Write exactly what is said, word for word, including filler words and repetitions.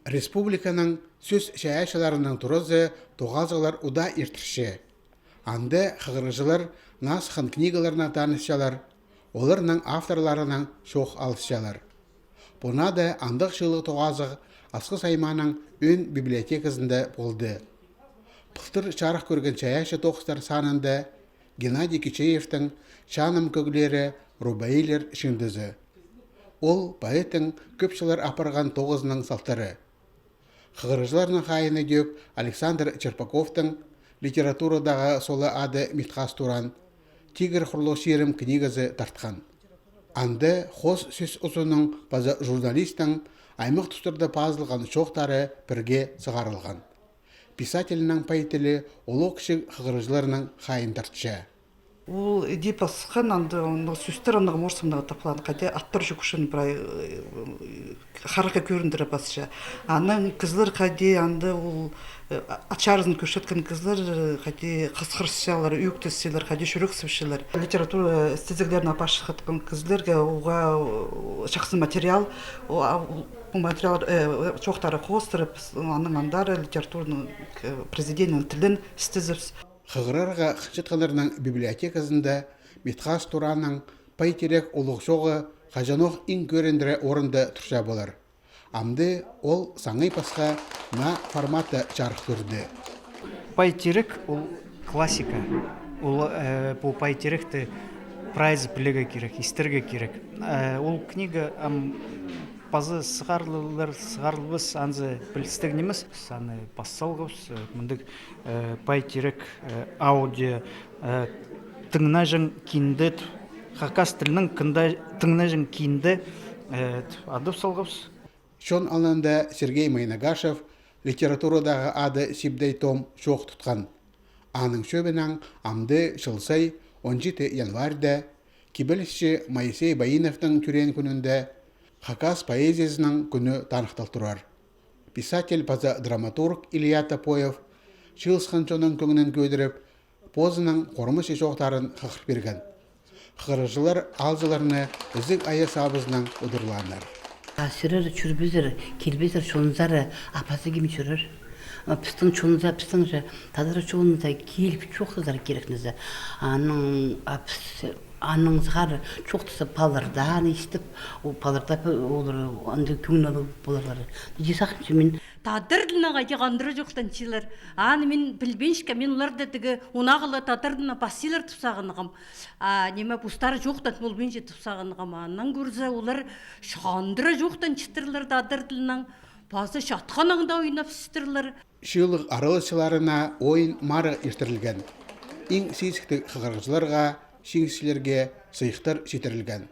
Республиканың сӧс чайаачыларының туразы тоғазығлар удаа иртірче. Анда хығырығҷылар наа сыххан книгаларнаң танысчалар, оларның авторларынаң чоох алысчалар. Пу наада андағ чыылығ тоғазығ Асхыс аймааның ӧӧн библиотеказында полды. Пылтыр чарых кӧрген чайаачы тоғыстар санында Геннадий Кичеевтің «Чааным кӧглері» рубаилер чыындызы. Ол поэттің кӧп чыллар апарған тоғызының салтары. Хығырығҷыларның хайиин идӧк Александр Черпаковтың, литературадағы солы ады Митхас Туран, «Тигір хурлуғ чирім» книгазы тартхан. Анда хоос сӧс узының паза журналисттің аймах тустарда пазылған чоохтары пірге сығарылған. Писательнің пай тілі олох-кічіг хығырығҷыларның хайиин тартча. Ол іди пасхан, анда, анда сӧстер, анда орыс тілінең тапталған, хайди аттар чох кӱзін прай, э, харахха кӧріндіре пасча. Анаң кізілер хайди анда ол, э, ачарызын кӧрчеткен кізілер, э, хайди хысхырысчалар, ӧӧктесчелер, хайди чӱрексіпчелер. Литература істезіглерін апарчатхан кізілерге уғаа, э, чахсы материал, о, а, ол, пу материал, э, чоохтары хоостыра, піс аның андар литературный, э, произведениенің тілін істезібіс. Хығырарға хынчатханнарның библиотеказында Митхас Туранның «Пай тирек» улуғ чооғы хаҷанох иң кӧріндіре орында турча полар. Амды ол саңай пасха наа форматта чарых кӧрді. «Пай тирек» — ол классика. Ол, э, пу «Пай тиректі» прайзы пілерге кирек, истерге кирек. Э, ол книга ам пазы сығарылар, сығарылбас, анзы пілістіг нимес. Піс аны пас салғабыс, э, мындағ, э, «Пай тирек», э, аудио, э, тыңнаҷаң кинде, хакас тілінең кында-, тыңнаҷаң кинде, э, адап салғабыс. Чон алнында Сергей Майнагашев литературадағы ады Сибдей Том чоох тутхан. Аның чӧбінең амды чыл сай он читі январьда кибелісчі Моисей Баиновтың тӧреен кӱнінде хакас поэзиязының кӱні таныхтал турар. Писатель паза драматург Илья Топоев чыылысхан чонның кӧңнін кӧдіріп, позының хормачы чоохтарын хығыр пирген. Хығырығҷылар аалҷыларны ізіг айа сабызынаң удурлааннар. А сірер чӧрбезер, килбезер чонзар, а пазы кем чӧрер? А пістің чонза, пістің же тадар чонза киліп чоохтазар кирек нооза. Аның, а піс, аның сығара чоохтаза, палалар даа аны истіп, о, палалар даа олар андағ кӧңніл поларлар. Иди сағынчам мин. Тадар тілінең хайди хандыра чоохтанчалар. Аны мин пілбинчем, мин оларны тігі унағылы тадар тілінең пасчалар тіп сағынғам. А ниме, постары чоохтан полбинча тіп сағынғам. Анаң кӧрзе, олар хандыра чоохтанчатырлар тадар тілінең. Пазы чатханнаң даа ойнапчатырлар. Чыылығ араласчыларына ойын марығ иртірілген. Иң сизіктіг хығырығҷыларға, чиңісчілерге сыйыхтар читірілген.